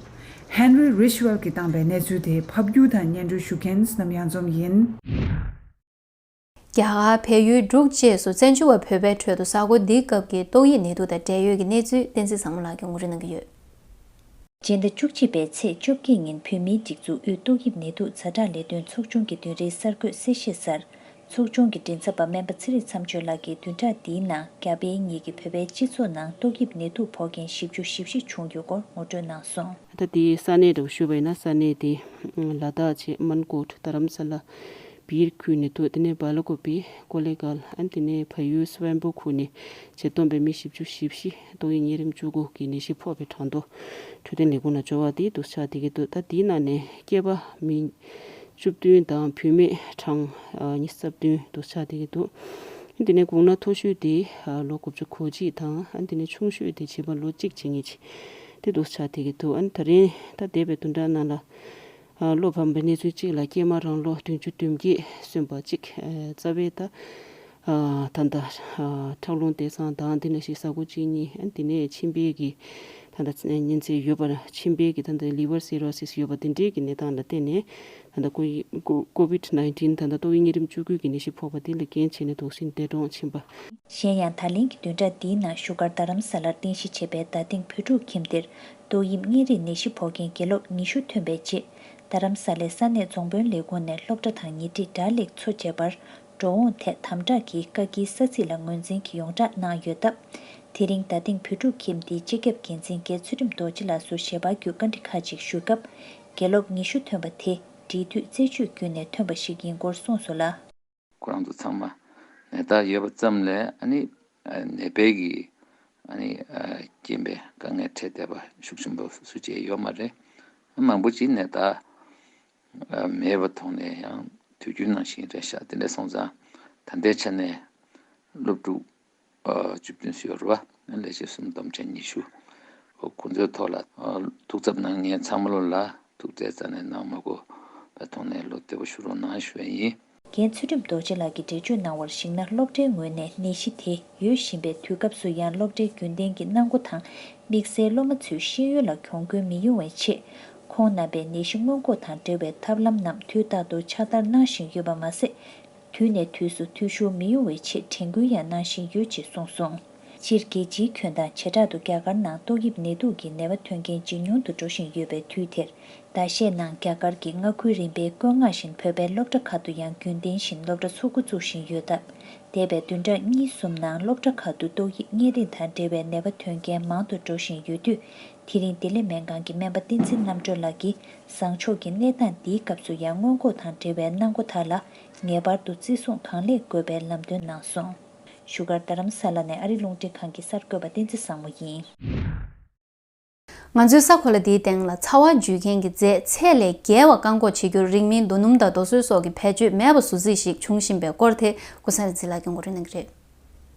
ཧེན་རི་རིཆ་ཝེལ་གྱིས་བཏང་པའི་གནས་ཚུལ་དེ་ཕབ་སྒྱུར་དང་སྙན་སྒྲོན་ཞུ་མཁན་བསོད་ནམས་གཡང་འཛོམས་ཡིན། རྒྱ་གར་བལ་ཡུལ་འབྲུག་བཅས་སུ་བཙན་བྱོལ་བ་བོད་པའི་ཁྲོད་དུ་གཟའ་འཁོར་འདིའི་སྐབས་ཀྱི་ཏོག་དབྱིབས་ནད་དུག་དང་འབྲེལ་ཡོད་ཀྱི་གནས་ཚུལ་བསྟན་འཛིན་བཟང་མོ་ལགས་ཀྱིས་ངོ་སྤྲོད་གནང་གི་ཡོད། སྤྱི་ཟླ་བཅུ་གཅིག་པའི་ཚེས་བཅོ་བརྒྱད་ཉིན་བོད་མིའི་སྒྲིག་འཛུགས་དབུས་ཏོག་དབྱིབས་ནད་དུག་ཛ་དྲག་ལས་དོན་ཚོགས་ཆུང་གི་བདུན་རེའི་གསར་འགོད་གསལ་བཤད་གསར། ཚོགས་ཆུང་གི་མགྲིན་ཚབ་པ་སྨན་པ་ཚེ་རིང་མཚམས་གཅོད་ལགས་ཀྱིས་བདུན་ཕྲག་འདིའི་ནང་རྒྱ་བལ་གཉིས་ཀྱི་བོད་པའི་སྤྱི་ཚོགས་ནང་ཏོག་དབྱིབས་ནད་དུག་ཕོག་མཁན་བཞི་བཅུ་ཞེ་བཞི་བྱུང་ཡོད་སྐོར་ངོ་སྤྲོད་གནང་སོང་། ད་དེའི་ས་གནས་འདྲ་བོ་ཞུས་པ་ཡིན་ན་ས་གནས་དེ་ལ་དྭགས་བྱས་མན་ཀོཊ། རྡ་རམ་ས་ལ། ཡིར་ཁུལ་ནས་འདུག་དེ་ནས་སྦ་ལ་ཀོ་པི། ཀོ་ལེ་གལ། ཨ་ནི་དེ་ནས་ཕ་ཡུལ་སི་ཝན་པོ་ཁུལ་ནས་བྱས་བསྡོམས་པའི་མི་བཞི་བཅུ་ཞེ་བཞི་ཏོག་དབྱིབས་གཉན་རིམས་བཅུ་དགུ་གི་ནད་གཞི་ཕོག་པའི་གྲངས་ཐོ་འཕྲོད་བསྟེན་ལས་ཁུངས་ནང་འབྱོར་བ་དེ་འདུག་ཆགས་བསྡད་ཀྱི་འདུག་ད་དེའི་ནང་ནས་སྐྱེས་པ་མི་བཅུ་བདུན་དང་བུད་མེད་གྲངས་ཉི་ཤུ་རྩ་བདུན་འདུག་ཆགས་བསྡད་ཀྱི་འདུག་དེ་ནས་གོང་ན་མཐོ་ཤོས་དེ་ལོ་དགུ་བཅུ་གོ་གཅིག་དང་། ཨ་ནི་དེ་ནས་ཆུང་ཤོས་དེ་བྱིས་པ་ལོ་གཅིག་བྱེད་མཁན་ཅིག་དེ་འདུག་ཆགས་བསྡད་ཀྱི་འདུག་ཨ་ནི་ད་རིང་ད་འདས་པའི་བདུན་ཕྲག་ནང་ལ། ཨ། བློ་ཕམ་པའི་གནས་ཚུལ་གཅིག་ལ་སྐྱེས་མ་རང་ལོ་བདུན་ཅུ་དོན་བརྒྱད་སོན་པ་གཅིག་ཨ། རྩ་བའི་ད། ཨ། ད་ལྟ། ཨ། ཁྲག་རླུང་བདེ་ཐང་དང་། དེ་ནང་བཞིན་གཟའ་སྐར་གཅིག་གཉིས། ཨ། དེ་ནས་མཆིན་པའི་གི་ད་ལྟ་གཉན་ཚད་ཡོད་པ། མཆིན་པའི་གི་ད་ལྟ་ལི་ཝར་སི་རོ་སིས་ཡོད་པ་དེ་འདྲའི་གི་གནས་སྟངས་ལ་བརྟེན་ནས། ད་ལྟ་ཀོ་ཀོ་ཀོ་བིད་ནའིན་ཊིན། ད་ལྟ་ཏོག་དབྱིབས་གཉན་རིམས་བཅུ་དགུ་གི་ནད་གཞི་ཕོག་པ་དེ་ལ་རྐྱེན་བྱས་ནས་དོགས་ཟོན་འདས་གྲོངས་ཕྱིན་པ། གཞན་ཡང་། ད་ལན་གྱི་བདུན་ཕྲག་འདིའི་ནང་བཞུགས་སྒར་རྡ་རམ་ས་ལར་རྟེན་གཞི་བྱས་པའི་རྡ་སྟེང་བོད་ཕྲུག་ཁྱིམ་སྡེར་ཏོག་དབྱིབས་གཉན་རིམས་ནད་གཞི་ཕོག་མཁན་དགེ་སློབ་ཉི་ཤུ་ཐོན་པའི་རྗེས། རྡ་རམ་ས་ལའི་ས་གནས་རྫོང་དཔོན་ལས་ཁུངས་ནས་སློབ་གྲྭ་དང་ཉེ་འཁྲིས་སྒྲ་སླེབས་འཚོ་བྱས་པར་འགྲོ་འོང་ཐད་དམ་དྲག་གིས་བཀག་སྐྱིལ་ས་ཚིགས་ལ་ངོས་འཛིན་གྱི་ཡོངས་བསྒྲགས་གནང་ཡོད་སྟབས། དེ་རིང་རྡ་སྟེང་བོད་ཕྲུག་ཁྱིམ་སྡེའི་སྤྱི་ཁྱབ་འགན་འཛིན་རྒན་ཚུལ་ཁྲིམས་རྡོ་རྗེ་ལགས་སུ་ཞལ་པར་བརྒྱུད་བཀའ་འདྲི་ཁག་ཅིག་ཞུས་སྐབས། དགེ་སློབ་ཉི་ཤུ་ཐོན་པ་དེ་འབྲེལ་མཐུད་རྩད་གཅོད་བརྒྱུད་ནས་ཐོན་པ་ཞིག་ཡིན་སྐོར་གསུངས་སོང་ལ། ཁོ་རང་ཚོ་ཚང་མ་ནད་རྟགས་ཡོད་པ་ཙམ་ལས། ཨ་ནི་ནད་པའི་གི་ཨ་ནི་རྐྱེན་པས་དཀའ་ངལ་འཕྲད་བསྡད་པ་ཤུགས་ཆེན་པོ་སུ་གཅིག་ཡོད་མ་རེད། མང་པོ་ཅིག་ནད་རྟགས་མེད་པ་མཐོང་ནས་ཡང་དུས་རྒྱུན་ནང་བཞིན་རེད་ཤག་དེ་འདྲ་སོང་ཙང་ད་ལྟའི་ཆ་ནས་སློབ་ཕྲུག་ཨ། བཅུ་བདུན་ཙམ་ཡོད་རེད་བ། ལས་བྱེད་གསུམ། སྡོམ་ཆེན་ཉི་ཤུ། ཁོ་ཚོའི་ཐོག་ལ་ཨ། ཐུགས་འཚབ་གནང་མཁན་ཚང་མ་ལོ་ལ་ཐུགས་བརྩེ་རྩ་ནས་གནང་མ་དགོས་པ་མཐོང་ནས་བློ་བདེ་པོ་བཞུགས་རོགས་གནང་ཞུ་ཡ་ཡིན། རྒན་ཚུལ་ཁྲིམས་རྡོ་རྗེ་ལགས་ཀྱིས་འགྲེལ་བརྗོད་གནང་བར་གཞིགས་ན། སློབ་གྲྭའི་ངོས་ནས་ནད་གཞི་དེ་ཡོད་བཞིན་པའི་དུས་སྐབས་སུ་ཡང་སློབ་གྲྭའི་རྒྱུན་ལྡན་གྱི་གནང་སྒོ་དང་། དམིགས་བསལ་སློབ་མ་ཚོའི་ཤེས་ཡོན་ལ་གྱོང་གུན་མི་ཡོང་བའི་ཆེད། ཁོང་རྣམ་པས་ནད་གཞི་སྔོན་འགོག་དང་འབྲེལ་བའི་ཐབས་ལམ་རྣམས་དུས་རྟག་ཏུ་ཕྱག་བསྟར་གནང་བཞིན་ཡོད་པ་མ་ཟད། དུས་ནས་དུས་སུ་འཐུས་ཤོར་མི་ཡོང་བའི་ཆེད་དྲན་སྐུལ་ཡང་གནང་བཞིན་ཡོད་ཅེས་གསུངས་སོང་། སྤྱིར་རྒྱལ་སྤྱིའི་ཁྱོན་དང་བྱེ་བྲག་ཏུ་རྒྱ་གར་ནང་ཏོག་དབྱིབས་ནད་དུག་གི་ནད་པ་ཐོན་མཁན་ཇེ་ཉུང་དུ་འགྲོ་བཞིན་ཡོད་པའི་དུས་དེར། ཟླ་ཤས་ནང་རྒྱ་གར་གྱི་མངའ་ཁུལ་རིམ་པས་བཀོད་མངགས་བཞིན་བོད་པའི་སློབ་གྲྭ་ཁག་ཏུ་ཡང་རྒྱུན་ལྡན་བཞིན་སློབ་གྲྭ་ཚུགས་འགོ་བཙུགས་བཞིན་ཡོད་སྟབས། འདས་པའི་བདུན་ཕྲག་གཉིས་གསུམ་ནང་སློབ་གྲྭ་ཁག་ཏུ་ཏོག་དབྱིབས་གཉན་རིམས་དང་འབྲེལ་བའི་ནད་པ་ཐོན་མཁན་མང་དུ་འགྲོ་བཞིན་ཡོད་དུས། དེ་རིང་བདེ་ལེགས་སྨན་ཁང་གི་སྨན་པ་བསྟན་འཛིན་རྣམ་གྲོལ་ལགས་ཀྱིས། བཟང་ཕྱོགས་ཀྱི་གནས་སྟངས་འདིའི་སྐབས་སུ་ཡང་སྔོན་འགོག་དང་འབྲེལ་བའི་གནང་སྒོ་དག་ལ་ངེས་པར་དུ་བརྩི་སྲུང་གང་ལེགས་དགོས་པའི་ལམ་སྟོན་གནང་སོང་། བཞུགས་སྒར་རྡ་རམ་ས་ལ་ནས་ཨ་རི་རླུང་འཕྲིན་ཁང་གི་གསར་འགོད་པ་བསྟན་འཛིན་བཟང་མོ་ཡིན། ང་ཚོའི་གསར་འགོད་པ་འདིའི་སྟེང་ལ་ཚ་བ་འཇུ་མཁན་གྱི་རྫས་ཚད་ལས་བརྒལ་བ་བཀག་འགོག་བྱེད་རྒྱུར་རིང་མིན་རྡོ་སྣུམ་དང་རྡོ་སོལ་སོགས་ཀྱི་བེད་སྤྱོད་མེད་པ་བཟོ་རྩིས་ཤིག་འབྱུང་བཞིན་པའི་སྐོར་དེ་ཀུན་བཟང་རིག་འཛིན་ལགས་ཀྱིས་ངོ་སྤྲོད་གནང་གི་རེད།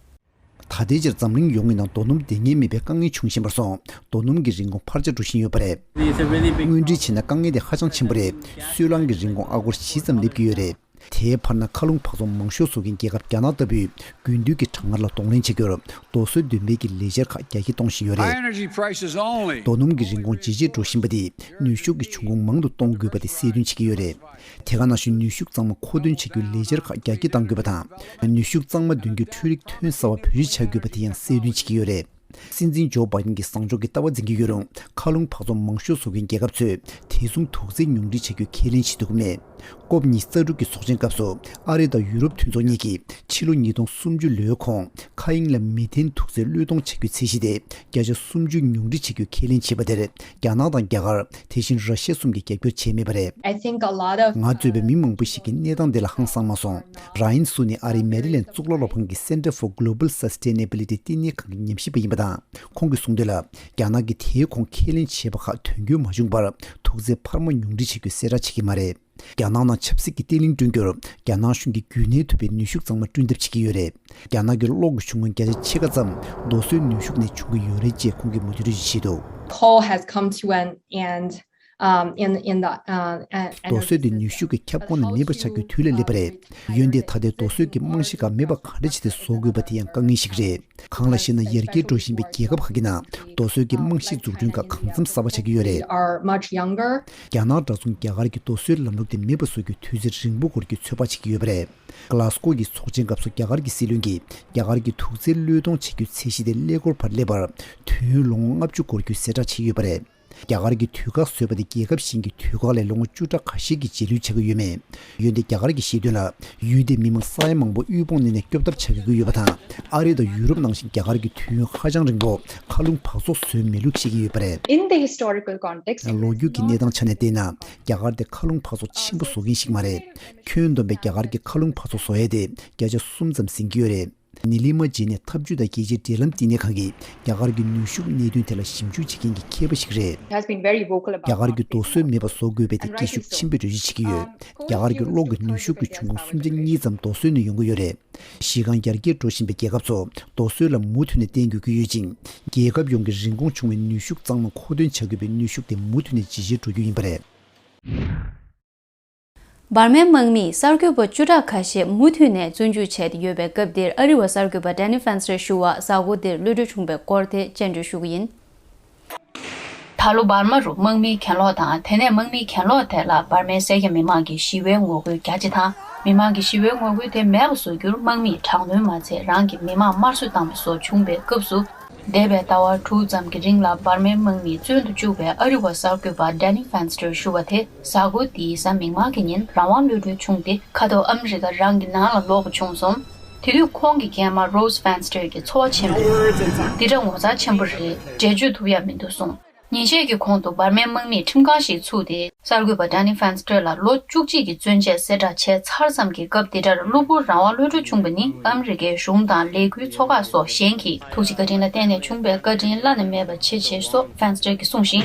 ད་ལྟའི་ཆར་འཛམ་གླིང་ཡོངས་ཀྱི་ནང་རྡོ་སྣུམ་འདེང་མཁན་མེད་པའི་དཀའ་ངལ་འབྱུང་བཞིན་པར་སོང་། རྡོ་སྣུམ་གྱི་རིན་གོང་འཕར་ཆག་འགྲོ་བཞིན་ཡོད་པ་རེད། དངོས་འབྲེལ་བྱས་ན་དཀའ་ངལ་དེ་ཧ་ཅང་ཆེན་པོ་རེད། སོལ་རླངས་ཀྱི་རིན་གོང་ཨ་སྒོར་བཞི་ཙམ་སླེབས་ཀྱི་ཡོད་རེད། དེའི་བར་ན་མཁའ་རླུང་འཕག་འཚག་མང་ཤོས་བཟོ་མཁན་རྒྱལ་ཁབ་རྒྱ་ནག་ལྟ་བུས་དགུན་དུས་ཀྱི་གྲང་ངར་ལ་གདོང་ལེན་བྱེད་རྒྱུར་རྡོ་སོལ་འདོན་པའི་གི་ལས་འཆར་ཁག་རྒྱ་སྐྱེད་གཏོང་བཞིན་ཡོད་རེད། High energy prices only. རྡོ་སྣུམ་གྱི་རིན་གོང་ཇེ་ཆེར་འགྲོ་བཞིན་པ་དེས་ནུས་ཤུགས་ཀྱི་འབྱུང་ཁུངས་མང་དུ་གཏོང་དགོས་པ་དེ་གསལ་སྟོན་བྱེད་ཀྱི་ཡོད་རེད། དེ་ག་ནང་བཞིན་ནུས་ཤུགས་གཙང་མ་མཁོ་འདོན་བྱ་རྒྱུའི་ལས་འཆར་ཁག་རྒྱ་སྐྱེད་གཏང་དགོས་པ་དང་། ནུས་ཤུགས་གཙང་མ་འདོན་རྒྱུའི་འཕྲུལ་རིག་ཐོན་གསར་བ་བེད་སྤྱོད་བྱ་དགོས་པ་དེ་ཡང་གསལ་སྟོན་བྱེད་ཀྱི་ཡོད་རེད། སྲིད་འཛིན་ཇོ་བྷའི་ཌེན་གྱིས་བཟང་ཕྱོགས་ཀྱི་ལྟ་བ་འཛིན་གྱི་ཡོད་རུང་། མཁའ་རླུང་འཕག་འཚག་མང་ཤོས་བཟོ་མཁན་རྒྱལ་ཁབ་ཚོས་དེ་མཚུངས་དུག་རྫས་ཉུང་འཕྲི་བྱ་རྒྱུ་ཁས་ལེན་བྱེད་ཐུབ་ཀྱི་མེད། ཀོབ་ཉི་ཤུ་རྩ་དྲུག་གི་ཚོགས་ཆེན་སྐབས་སུ་ཨ་རི་དང་ཡུ་རོབ་མཐུན་ཚོགས་གཉིས་ཀྱིས་ཕྱི་ལོ་ཉིས་སྟོང་སུམ་ཅུ་ལོའི་གོང་མཁའ་དབྱིངས་ལ་མེ་ཐན་དུག་རྫས་བློས་གཏོང་བྱ་རྒྱུའི་ཚད་གཞི་དེ་བརྒྱ་ཆ་སུམ་ཅུ་ཉུང་འཕྲི་བྱ་རྒྱུ་ཁས་ལེན་བྱས་པ་དེར། རྒྱ་ནག་དང་རྒྱ་གར། དེ་བཞིན་ར་ཤི་ཡ་གསུམ་གྱིས་རྒྱབ་སྐྱོར་བྱས་མེད་པ་རེད། I think a lot of ང་གཙོས་པའི་མི་མང་པོ་ཞིག་གིས་གནས་སྟངས་འདི་ལ་ཧང་སངས་མ་སོང་། ར་ཡན་སུ་ནི་ཨ་རིའི་མེ་རི་ལེན་གཙུག་ལག་སློབ་ཁང་གི་Center for Global Sustainability ལྟེ་གནས་ཁང་གི་ཉམས་ཞིབ་པ་ཡིན་པ་དང་། ཁོང་གིས་གསུངས་དོན་ལ། རྒྱ་ནག་གིས་དེའི་གོང་ཁས་ལེན་བྱས་པ་ཁག་དོན་འཁྱོལ་མ་བྱུང་བར། དུག་རྫས་འཕར་མ་ཉུང་འཕྲི་བྱེད་རྒྱུའི་གསལ་བསྒྲགས་བྱེད་ཀྱི་མ་རེད། རྒྱ་ནག་ནང་ཆབ་སྲིད་ཀྱི་བརྟན་ལྷིང་བསྐྲུན་རྒྱུར། རྒྱ་ནག་གཞུང་གིས་རྒྱུན་གནས་ཐུབ་པའི་ནུས་ཤུགས་གཙང་མ་བསྐྲུན་ཐབས་བྱེད་ཀྱི་ཡོད་རེད། རྒྱ་ནག་གི་གློག་གི་འབྱུང་ཁུངས་བརྒྱ་ཆ་ཕྱེད་ཀ་ཙམ་རྡོ་སོལ་ནུས་ཤུགས་ནས་འབྱུང་གི་ཡོད་རེད་ཅེས་ཁོང་གིས་མུ་མཐུད་བརྗོད་ཀྱི་འདུག Coal has come to an end, um, in, in the, uh, uh, རྡོ་སོལ་དེ་ནུས་ཤུགས་ཀྱི་ཁྱབ་ཁོངས་ནས་མེད་པར་ཆགས་རྒྱུའི་དུས་ལ་སླེབས་པ་རེད། འོན་ཏེ་ད་ལྟའི་རྡོ་སོལ་གྱི་རྨང་གཞི་ཁག་མེད་པ་ག་འདྲ་བྱས་ཏེ་བཟོ་དགོས་པ་དེ་ཡང་དཀའ་ངལ་ཞིག་རེད། གང་ལ་ཞེ་ན། ཡར་རྒྱས་འགྲོ་བཞིན་པའི་རྒྱལ་ཁབ་ཁག་གི་ནང་རྡོ་སོལ་གྱི་རྨང་གཞི་འཛུགས་སྐྲུན་ཁག་གང་འཚམ་གསར་པ་ཆགས་ཀྱི་ཡོད་རེད། Are much younger. རྒྱ་ནག་འདྲ་མཚུངས་རྒྱ་གར་གྱིས་རྡོ་སོལ་ལམ་ལུགས་དེ་མེད་པ་བཟོ་རྒྱུའི་དུས་ཚོད་རིང་པོ་འགོར་རྒྱུའི་ཚོད་དཔག་བྱེད་ཀྱི་ཡོད་པ་རེད། གྷ་ལ་སྒོ་གི་ཚོགས་ཆེན་སྐབས་སུ་རྒྱ་གར་གྱི་སྲིད་བློན་གྱིས་རྒྱ་གར་གྱི་དུག་རྫས་བློས་གཏོང་བྱེད་རྒྱུའི་ཚད་གཞི་དེ་ཀླད་ཀོར་བར་སླེབས་པར་དུས་ཡུན་ལོ་ངོ་ལྔ་བཅུ་འགོར་རྒྱུའི་གསལ་བསྒྲགས་བྱས་ཡོད་པ་རེད། རྒྱ་གར་གྱིས་དུས་བཀག་བཟོས་པ་དེ་རྒྱལ་ཁབ་གཞན་གྱི་དུས་བཀག་ལས་ལོ་ངོ་བཅུ་ཕྲག་ཁ་ཤས་ཀྱི་རྗེས་ལུས་ཆགས་ཀྱི་ཡོད་མེད། འོན་ཏེ་རྒྱ་གར་གྱིས་བཤད་དོན་ལ། ཡུལ་དེའི་མི་མང་ས་ཡ་མང་པོ་དབུལ་ཕོངས་གནས་ནས་སྐྱོབ་ཐབས་བྱ་དགོས་ཀྱི་ཡོད་པ་དང་། ཨ་རི་དང་ཡུ་རོབ་ནང་བཞིན་རྒྱ་གར་གྱིས་དུས་ཡུན་ཧ་ཅང་རིང་པོ་མཁའ་རླུང་འབག་བཙོག་བཟོས་མེད་ལུགས་བཤད་ཀྱི་ཡོད་པ་རེད། In the historical context, ལོ་རྒྱུས་ཀྱི་གནས་སྟངས་ཆ་ནས་བལྟས་ན། རྒྱ་གར་དེ་མཁའ་རླུང་འབག་བཙོག་ཆེན་པོ་བཟོ་མཁན་ཞིག་མ་རེད། ཁྱོན་བསྡོམས་པའི་རྒྱ་གར་གྱི་མཁའ་རླུང་འབག་བཙོག་བཟོ་ཡས་དེ་བརྒྱ་ཆ་གསུམ་ཙམ་ཟིན་གྱི་ཡོད་རེད། ནི་ལི་མ་ཇི་ནི་འཐབ་ཇུས་དང་རྒྱལ་སྤྱིའི་འབྲེལ་ལམ་བསྟི་གནས་ཁང་གི་རྒྱ་གར་གྱི་ནུས་ཤུགས་གནད་དོན་ཐད་ལ་ཞིབ་འཇུག་བྱེད་མཁན་གྱི་མཁས་པ་ཞིག་རེད། Has been very vocal about རྒྱ་གར་གྱིས་རྡོ་སོལ་མེད་པ་བཟོ་དགོས་པའི་ཐད་སྐད་ཤུགས་ཆེན་པོས་འགྲེལ་བརྗོད་བྱེད་ཀྱི་ཡོད། རྒྱ་གར་གྱི་གློག་གི་ནུས་ཤུགས་ཀྱི་འབྱུང་ཁུངས་སུམ་ཆ་གཉིས་ཙམ་རྡོ་སོལ་ནས་ཡོང་གི་ཡོད་རེད། གཞི་རྐང་ཡར་རྒྱས་འགྲོ་བཞིན་པའི་རྒྱལ་ཁབ་ཚོ་རྡོ་སོལ་ལ་མུ་མཐུད་ནས་བརྟེན་དགོས་ཀྱི་ཡོད་ཅིང་། རྒྱལ་ཁབ་ཡོངས་ཀྱི་རིན་གོང་ཆུང་བའི་ནུས་ཤུགས་གཙང་མ་མཁོ་འདོན་བྱ་དགོས་པའི་ནུས་ཤུགས་དེ་མུ་མཐུད་ནས་ཇེ་ཆེར་འགྲོ་རྒྱུ་ཡིན་པ་རེད། འབར་མའི་དམག་མིས་གསར་འགོད་པ་བཅུ་ཕྲག་ཁ་ཤས་མུ་མཐུད་ནས་བཙོན་འཇུག་བྱས་ཏེ་ཡོད་པའི་སྐབས་འདིར། ཨ་རི་བ་གསར་འགོད་པ་ཌེ་ནི་ཕན་སི་ཊར་ཞུ་བ་གཟའ་འཁོར་འདིར་གློད་གྲོལ་བྱུང་བའི་སྐོར་དེ་སྤྱན་འགྲོལ་ཞུ་གི་ཡིན། ད་ལོ་འབར་མ་རུ་དམག་མིའི་གྱེན་ལོག་དང་། དེ་ནས་དམག་མིའི་གྱེན་ལོག་དེ་ལ་འབར་མའི་སེར་སྐྱ་མི་མང་གིས་ཞི་བའི་ངོ་རྒོལ་རྒྱ་ཆེ་དང་། མི་མང་གིས་ཞི་བའི་ངོ་རྒོལ་དེ་མེད་པ་བཟོ་རྒྱུར་དམག་མིས་དྲག་གནོན་མ་བྱས། རང་གི་མི་མང་དམར་གསོད་བཏང་བ་སོགས་བྱུང་བའི་སྐབས་སུ། འདས་པའི་ཟླ་བ་དྲུག་ཙམ་གྱི་རིང་ལ་འབར་མའི་དམག་མིས་བཙོན་དུ་བཅུག་པའི་ཨ་རི་བ་གསར་འགོད་པ་ཌེ་ནི་ཕན་སི་ཊར་ཞུ་བ་དེ་གཟའ་འཁོར་འདིའི་གཟའ་མིག་དམར་གྱི་ཉིན་རང་དབང་གློད་གྲོལ་བྱུང་སྟེ། ཁ་ཐོག་ཨ་མི་རི་ཀ་རང་གི་ནང་ལ་ལོག་པ་བྱུང་སོང་། དེ་དུས་ཁོང་གི་རྒན་མ་རོ་སི་ཕན་སི་ཊར་གྱིས་ཚོར་བ་ཆེན་པོས། འདི་འདྲ་ངོ་མཚར་ཆེན་པོ་རེད། འགྲེལ་བརྗོད་ཐུབ་ཡ་མི་འདུག་གསུངས། ཉིན་ཤས་ཀྱི་གོང་དུ་འབར་མའི་དམག་མིས་ཁྲིམས་ཁང་ཞིག་ཚུགས་ཏེ། གསར་འགོད་པ་ཌེ་ནི་ཕན་སི་ཊར་ལ་ལོ་བཅུ་གཅིག་གི་བཙོན་ཆས་གསལ་བསྒྲགས་བྱས་ཚར་ཙམ་གྱི་སྐབས་དེ་འདྲར་གློ་བུར་རང་དབང་གློད་གྲོལ་བྱུང་བ་ནི། ཨ་མི་རི་ཀའི་གཞུང་དང་ལས་འགུལ་ཚོགས་ཁག་སོགས་གཞན་གྱི་ཐུགས་རྗེ་བཀའ་དྲིན་ལ་བརྟེན་ནས་བྱུང་བའི་བཀའ་དྲིན་བླ་ན་མེད་པ་ཆེ་ཞེས་སོགས་ཕན་སི་ཊར་གྱིས་གསུངས་ཤིང་།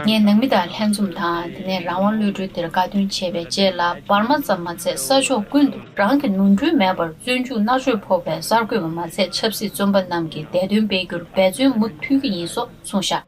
ངས་ནང་མི་དང་ལྷན་འཛོམས་དང་། དེ་ནས་རང་དབང་གློད་གྲོལ་དེར་དགའ་སྟོན་བྱས་པའི་རྗེས་ལ། འབར་མ་ཙམ་མ་ཚད་ས་ཕྱོགས་ཀུན་ཏུ་རང་གི་ནོར་འཁྲུལ་མེད་པར་བཙོན་འཇུག་མནར་གཅོད་ཕོག་པའི་གསར་འགོད་པ་མ་ཚད། ཆབ་སྲིད་བཙོན་པ་རྣམས་ཀྱི་བདེ་དོན་སྤེལ་རྒྱུར་འབད་བརྩོན་མུ་མཐུད་ཀྱི་ཡིན་སོགས་གསུངས་བཞག།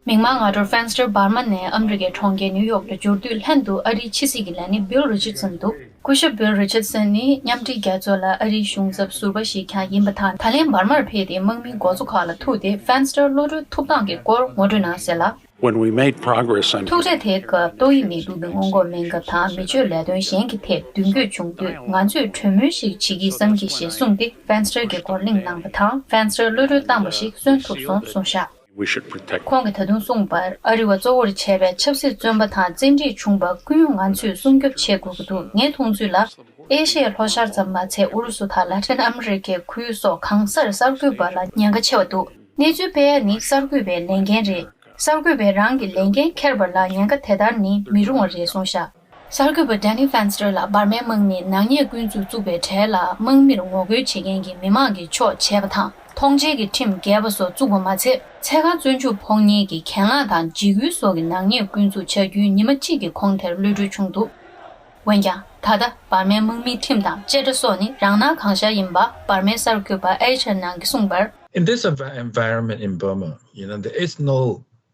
མིག་དམར་སྔ་དྲོར་ཕན་སི་ཊར་འབར་མ་ནས་ཨ་མི་རི་ཀའི་གྲོང་ཁྱེར་ནིའུ་ཡོག་ཏུ་འབྱོར་དུས། ལྷན་དུ་ཨ་རིའི་ཕྱི་སྲིད་ཀྱི་ལས་སྣེ་བྷིལ་རི་ཆར་སན་འདུག། སྐུ་ཞབས་བྷིལ་རི་ཆར་སན་ནི་མཉམ་འབྲེལ་རྒྱལ་ཚོགས་ལ་ཨ་རིའི་གཞུང་ཚབ་ཟུར་པ་ཞིག་ཀྱང་ཡིན་པ་དང་། ད་ལན་འབར་མར་ཕེབས་ཏེ་དམག་མིའི་འགོ་གཙོ་ཁག་ལ་ཐུག་སྟེ། ཕན་སི་ཊར་གློད་གྲོལ་ཐུབ་སྟངས་ཀྱི་སྐོར་ངོ་སྤྲོད་གནང་གསལ་ལ། When we made progress on ཐུག་འཕྲད་དེའི་སྐབས་ཏོག་དབྱིབས་ནད་དུག་གི་སྔོན་འགོག་སྨན་ཁབ་དང་། མི་སྤྱོད་ལས་དོན་གཞན་གྱི་ཐད་མདུན་སྐྱོད་བྱུང་དུས། ང་ཚོས་གྲོས་མོལ་ཞིག་བྱེད་ཀྱི་བསམ་གྱི་ཞེས་གསུངས་ཏེ། ཕན་སི་ཊར་གྱི་སྐོར་གླེང་གནང་བ་དང་། ཕན་སི་ཊར་གློད་གྲོལ་བཏང་བ་ཞིག་གསོན་ཐུབ་སོང་གསུངས་བཞག། We should protect. ཁོང་གིས་ད་དུང་གསུངས་པར། ཨ་རི་བ་གཙོ་བོར་བྱས་པའི་ཆབ་སྲིད་བཙོན་པ་དང་། བཙན་ཁྲིད་བྱུང་བ་ཀུན་ང་ཚོས་སྲུང་སྐྱོབ་བྱེད་དགོས་ཀྱི་འདུག། ངའི་མཐོང་ཚུལ་ལ། ཨེ་ཤི་ཡའི་ལྷོ་ཤར་ཙམ་མ་ཚད། ཨུ་རུ་སུ་དང་ལ་ཏིན་ཨ་མི་རི་ཀའི་ཁུལ་སོགས་གང་སར་གསར་འགོད་པ་ལ་ཉེན་ཁ་ཆེ་བ་འདུག། གནས་ཚུལ་སྤེལ་ཡ་ནི་གསར་འགོད་པའི་ལས་འགན་རེད། གསར་འགོད་པས་རང་གི་ལས་འགན་འཁྱེར་བ་ལ་ཉེན་ཁ་དེ་ལྟར་ནི་མི་རུང་བ་རེད་གསུངས་བཞག། གསར་འགོད་པ་ཌེ་ནི་ཕན་སི་ཊར་ལ་འབར་མའི་དམག་མིས་ནག་ཉེས་སྐུན་ཚོགས་བཙུགས་པའི་གྲས་ལ། དམག་མིར་ངོ་རྒོལ་བྱེད་མཁན་གྱི་མི་མང་གི་ཕྱོགས་བྱས་པ་དང་། མཐོང་མཆན་གྱི་ཁྲིམས་འགལ་བ་སོགས་བཙུགས་པ་མ་ཚད། ཚད་བཀག་བཙོན་འཇུག་ཕོག་མཁན་གྱི་གྱེན་ལངས་དང་འཇིགས་སྐུལ་སོགས་ཀྱི་ནག་ཉེས་སྐུན་ཚོགས་བྱ་རྒྱུའི་ཉི་མ་གཅིག་གི་གོང་དེར་གློད་གྲོལ་བྱུང་འདུག། འོན་ཀྱང་། ད་ལྟ་འབར་མའི་དམག་མིའི་ཁྲིམས་དང་བཅད་ཁྲ་སོགས་ནི་རང་སྣང་གང་ཤར་ཡིན་པ། འབར་མའི་གསར་འགོད་པ་ཨེ་ཆར་ནང་གིས་གསུངས་པར། In this envi- environment in Burma, you know, there is no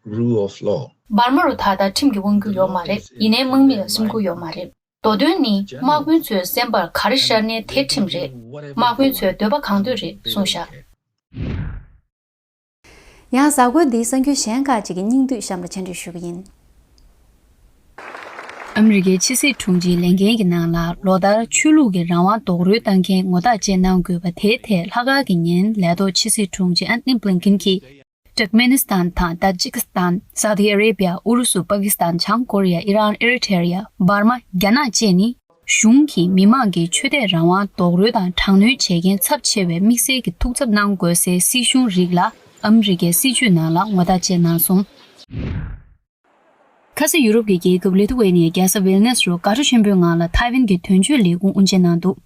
rule of law. འབར་མ་རུ་ད་ལྟ་ཁྲིམས་ཀྱི་དབང་སྒྱུར་ཡོད་མ་རེད། ཡིན་ནའི་དམག་མི་ལ་སེམས་ཁུར་ཡོད་མ་རེད། མདོ་དོན་ནི་དམག་དཔོན་ཚོའི་སེམས་པར་ག་རེ་ཤར་ནའི་དེ་ཁྲིམས་རེད། དམག་དཔོན་ཚོའི་འདོད་པ་གང་འདོད་རེད་གསུངས་བཞག། ཡང་གཟའ་འཁོར་འདིའི་གསར་འགྱུར་གཞན་ཁག་ཅིག་གི་སྙིང་བསྡུས་གཤམ་ལ་སྤྱན་འབུལ་ཞུ་གི་ཡིན། ཨ་མི་རི་ཀའི་ཕྱི་སྲིད་དྲུང་ཆེའི་ལས་འགན་གྱི་ནང་ལ་ལོ་ལྟར་ཆོས་ལུགས་ཀྱི་རང་དབང་རྡོག་རོལ་བཏང་མཁན་ངོ་ཐག་བཅད་གནང་དགོས་པ་དེའི་ཐད་ལྷག་དཀར་གྱི་ཉིན་ལས་ཐོག་ཕྱི་སྲིད་དྲུང་ཆེ་ཨན་ཐོ་ནི་བྷི་ལིན་ཀིན་གྱིས། ཏུར་ཀ་མེ་ནི་སི་ཐན་དང་ཏ་ཇིག་སི་ཐན། སའུ་ཏི་ཨ་རེ་བི་ཡ། ཨུ་རུ་སུ། པ་ཀི་སི་ཐན། བྱང་ཀོ་རི་ཡ། ཨི་རན། ཨེ་རི་ཐེ་རི་ཡ། འབར་མ། རྒྱ་ནག་བཅས་ནི། གཞུང་གིས་མི་མང་གི་ཆོས་དད་རང་དབང་རྡོག་རོལ་དང་དྲག་གནོན་བྱེད་མཁན་ཚབས་ཆེ་བའི་དམིགས་བསལ་གྱི་ཐུགས་འཚབ་གནང་དགོས་སའི་སྲིད་གཞུང་རིགས་ལ་ཨ་མི་རི་ཀའི་སྲིད་བྱུས་ནང་ལ་ངོ་རྟགས་བཅད་གནང་སོང་། ཁ་སང་ཡུ་རོབ་ཀྱི་རྒྱལ་ཁབ་ལི་ཐུ་ཝེ་ནི་ཡའི་རྒྱལ་ས་ཝིལ་ནེས་རུ་དགའ་སྤྲོ་ཆེན་པོའི་ངང་ལ་ཐའེ་ཝན་གྱི་དོན་གཅོད་ལས་ཁུངས་དབུ་འབྱེད་གནང་འདུག།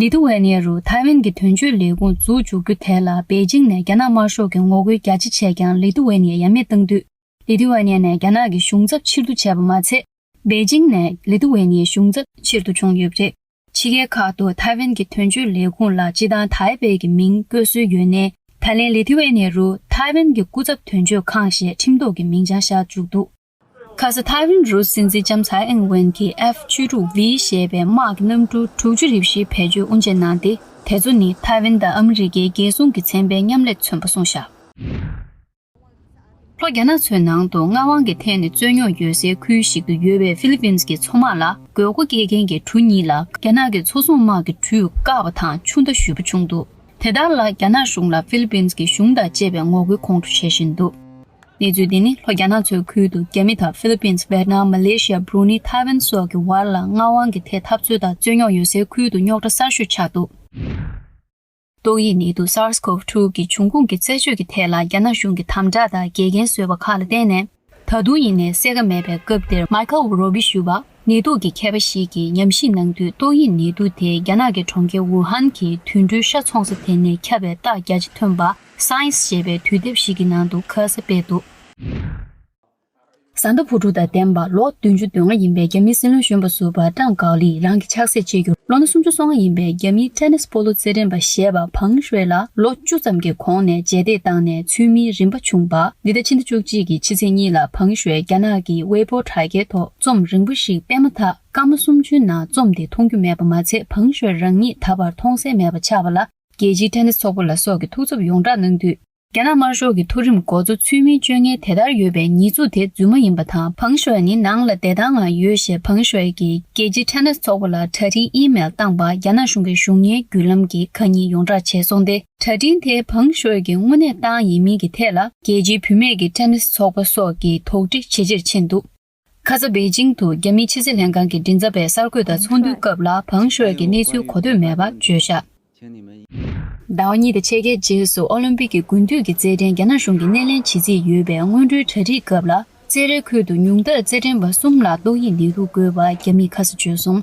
ལི་ཐུ་ཝེ་ནི་ཡ་རུ་ཐའེ་ཝན་གྱི་དོན་གཅོད་ལས་ཁུངས་འཛུགས་འཇུག་རྒྱུ་དེ་ལ་པེ་ཅིང་ནས་རྒྱ་ནག་དམར་ཤོག་གི་ངོ་རྒོལ་རྒྱ་ཆེ་བྱས་ཀྱང་ལི་ཐུ་ཝེ་ནི་ཡ་ཡ་མེད་བཏང་དུས། ལི་ཐུ་ཝེ་ནི་ཡ་ནས་རྒྱ་ནག་གི་གཞུང་ཚབ་ཕྱིར་བསྡུ་བྱས་པ་མ་ཚད། པེ་ཅིང་ནས་ལི་ཐུ་ཝེ་ནི་ཡའི་གཞུང་ཚབ་ཕྱིར་བསྡུ་བྱུང་ཡོད་པ་རེད། ཕྱི་རྒྱལ་ཁག་ཏུ་ཐའེ་ཝན་གྱི་དོན་གཅོད་ལས་ཁུངས་ལ་སྤྱི་བཏང་ཐའེ་པེ་གི་མིང་བཀོད་སྲོལ་ཡོད་ནའི། ད་ལན་ལི་ཐུ་ཝེ་ནི་ཡ་རུ་ཐའེ་ཝན་གྱི་སྐུ་ཚབ་དོན་གཅོད་ཁང་ཞེས་ཁྲིམས་ཐོག་གི་མིང་བྱང་བཞག་བཅུག་འདུག། ཁ་ས་ཐའེ་ཝན་རུ་སྲིད་འཛིན་ལྕམ་ཚའེ་ཨིན་ཝེན་གྱིས་ཨེཕ་བཅུ་དྲུག་ཝི་ཞེས་པའི་དམག་གི་གནམ་གྲུ་དྲུག་ཅུ་རེ་བཞི་བེད་སྤྱོད་དབུ་འབྱེད་གནང་སྟེ། དེ་ཚོ་ནི་ཐའེ་ཝན་དང་ཨ་མི་རི་ཀའི་རྒྱལ་སྲུང་གི་ཚན་པའི་མཉམ་ལས་མཚོན་པ་གསུངས་བཞག། ལྷོ་རྒྱ་ནག་ཚོའི་ནང་དུ་མངའ་དབང་གི་ཐད་ནས་རྩོད་རྙོག་ཡོད་སའི་ཁུལ་ཞིག་ཏུ་ཡོད་པའི་ཧྥི་ལི་པིན་གྱི་མཚོ་དམག་ལ་དགོས་མཁོ་སྐྱེས་མཁན་གྱི་གྲུ་གཉིས་ལ་རྒྱ་ནག་གི་མཚོ་སྲུང་དམག་གི་གྲུས་བཀག་པ་དང་ཆུ་མདའ་གཞུས་པ་བྱུང་འདུག། དེ་ལྟར་ལ་རྒྱ་ནག་གཞུང་ལ་ཧྥི་ལི་པིན་གྱི་གཞུང་དང་བཅས་པའི་ངོ་རྒོལ་ཁོང་ཁྲོ་བྱེད་བཞིན་འདུག། གནས་ཚུལ་འདི་ནི་ལྷོ་རྒྱ་ནག་མཚོའི་ཁུལ་དུ་རྒྱ་མི་དང་ཧྥི་ལི་པིན། ཝེ་ཏི་ནམ། མ་ལེ་ཤི་ཡ། བྷུ་རུ་ནི། ཐའེ་ཝན་སོགས་ཀྱི་བར་ལ་མངའ་དབང་གི་ཐད་འཐབ་རྩོད་དང་རྩོད་རྙོག་ཡོད་སའི་ཁུལ་དུ་རྙོག་དྲ་གསར་ཤོས་ཆགས་འདུག་ཏོག་དབྱིབས་ནད་དུག་SARS-CoV two གི་འབྱུང་ཁུངས་ཀྱི་རྩད་གཅོད་ཀྱི་ཐད་ལ་རྒྱ་ནག་གཞུང་གིས་དམ་དྲག་དང་འགལ་རྐྱེན་བཟོས་པ་ཁག་ལ་བརྟེན་ནས། ད་དུང་ཡིན་ནའི་གསལ་ཁ་མེད་པའི་སྐབས་དེར། མའི་ཁལ་རོ་བི་ཞུ་བ། ནད་དུག་གི་མཁས་པ་ཞིག་གིས་ཉམས་ཞིབ་གནང་དུས། ཏོག་དབྱིབས་ནད་དུག་དེ་རྒྱ་ནག་གི་གྲོང་ཁྱེར་ཝུ་ཧན་གྱི་དུད་འགྲོའི་ཤ་འཚོང་ས་དེ་ནས་ཁྱབ་པའི་རྟགས་བརྒྱ་ཆ་ཐོན་པ། Science ཞེས་པའི་དུས་དེབ་ཞིག་གི་ནང་དུ་ཁ་གསལ་སྤེལ་འདུག་བཟའ་ཟླ་བུ་ཕྲུག་དང་ལྡན་པ་ལོ་བདུན་ཅུ་དོན་ལྔ་ཡིན་པའི་རྒྱ་མིའི་སྲིད་བློན་གཞོན་པ་ཟུར་པ་ཀྲང་ཀའོ་ལི་རང་གི་ཆགས་སྲེད་བྱེད་རྒྱུར། ལོ་ན་སུམ་ཅུ་སོ་ལྔ་ཡིན་པའི་རྒྱ་མིའི་ཊེ་ནིས་སྤོ་ལོ་རྩེད་འགྲན་པ་ཞེས་པ་ཕང་ཤུའེ་ལ་ལོ་བཅུ་ཙམ་གྱི་གོང་ནས་རྗེས་འདེད་བཏང་ནས་ཚུལ་མིན་རིམ་པ་བྱུང་བ། འདི་ཟླ་ཕྱི་ཟླ་བཅུ་གཅིག་གི་ཕྱི་ཚེས་གཉིས་ལ་ཕང་ཤུའེ་རྒྱ་ནག་གི་ཝེ་པོ་དྲ་རྒྱའི་ཐོག་རྩོམ་རིང་པོ་ཞིག་སྤེལ་མ་ཐག་སྐར་མ་སུམ་ཅུའི་ནང་རྩོམ་དེ་མཐོང་རྒྱུ་མེད་པ་མ་ཚད། ཕང་ཤུའེ་རང་ཉིད་ད་བར་མཐོང་གསལ་མེད་པ་ཆགས་པ་ལ། རྒྱལ་སྤྱིའི་ཊེ་ནིས་ཚོགས་པ་ལ་སོགས་ཀྱིས་ཐུགས་འཚབ་ཡོངས་གྲགས་གནང་དུས། རྒྱ་ནག་དམར་ཤོག་གི་མཐོ་རིམ་འགོ་གཙོ་ཚུལ་མིན་སྤྱོད་མཁན་དེ་ལྟར་ཡོད་པའི་ཉེས་འཛུགས་དེ་རྫུན་མ་ཡིན་པ་དང་། ཕང་ཤུའེ་ནི་ནང་ལ་བདེ་ཐང་ངང་ཡོད་ཞེས་ཕང་ཤུའེ་གིས་རྒྱལ་སྤྱིའི་ཊེ་ནིས་ཚོགས་པ་ལ་གྲ་སྒྲིག་ཨི་མེལ་བཏང་པ། རྒྱ་ནག་གཞུང་གིས་གཞུང་གཉེར་བརྒྱུད་ལམ་གྱིས་ཁ་ཉིན་ཡོངས་བསྒྲགས་བྱས་སོང་སྟེ། གྲ་སྒྲིག་དེ་ཕང་ཤུའེ་གིས་དངོས་གནས་བཏང་ཡིན་མིན་གྱི་ཐད་ལ། རྒྱལ་སྤྱིའི་བུད་མེད་ཀྱི་ཊེ་ནིས་ཚོགས་པ་སོགས་ཀྱིས་དོགས་འདྲི་ཇེ་ཆེར་ཕྱིན་འདུག་ཁ་ས་པེ་ཅིང་དུ་རྒྱ་མིའི་ཕྱི་སྲིད་ལྷན་ཁང་གི་མགྲིན་ཚབ་པས་གསར་འགོད་དང་ཚོགས་འདུའི་སྐབས་ལ་ཕང་ཤུའེ་གིས་གནས་ཚུལ་གོ་ཐོས་མེད་པ་བརྗོད་བཞག་ཟླ་བ་གཉིས་དང་ཕྱེད་ཀའི་རྗེས་སུ་ཨོ་ལིམ་པིག་གི་དགུན་དུས་ཀྱི་རྩེད་འགྲན་རྒྱ་ནག་གཞུང་གིས་སྣེ་ལེན་བྱེད་རྩིས་ཡོད་པའི་སྔོན་འགྲོའི་གྲ་སྒྲིག་སྐབས་ལ། རྩེད་རའི་ཁུལ་དུ་ཉུང་མཐར་རྩེད་འགྲན་པ་གསུམ་ལ་ཏོག་དབྱིབས་ནད་དུག་འགོས་པ་རྒྱ་མིས་ཁ་གསལ་བརྗོད་སོང་།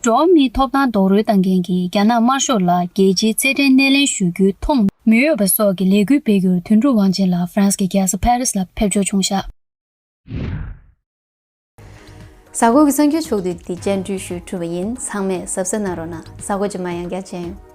འགྲོ་བ་མིའི་ཐོབ་ཐང་རྡོག་རོལ་བཏང་མཁན་གྱིས་རྒྱ་ནག་དམར་ཤོག་ལ་རྒྱལ་སྤྱིའི་རྩེད་འགྲན་སྣེ་ལེན་ཞུ་རྒྱུའི་ཐོངས་མི་འོས་པ་སོགས་ཀྱི་ལས་འགུལ་སྤེལ་རྒྱུར་དོན་གྲུབ་དབང་ཆེན་ལགས་ཧྥ་རན་སི་གི་རྒྱལ་ས་ཕ་རི་སི་ལ་ཕེབས་འབྱོར་བྱུང་བཞག་གཟའ་འཁོར་གྱི་གསར་འགྱུར་ཕྱོགས་བསྡུས་འདི་སྤྱན་འབུལ་ཞུས་གྲུབ་པ་ཡིན། ཚང་མས་གཟབ་གཟབ་གནང་རོགས་གནང་། གཟའ་འཁོར་རྗེས་མ་ཡང་བསྐྱར་མཇལ་ཡོང་།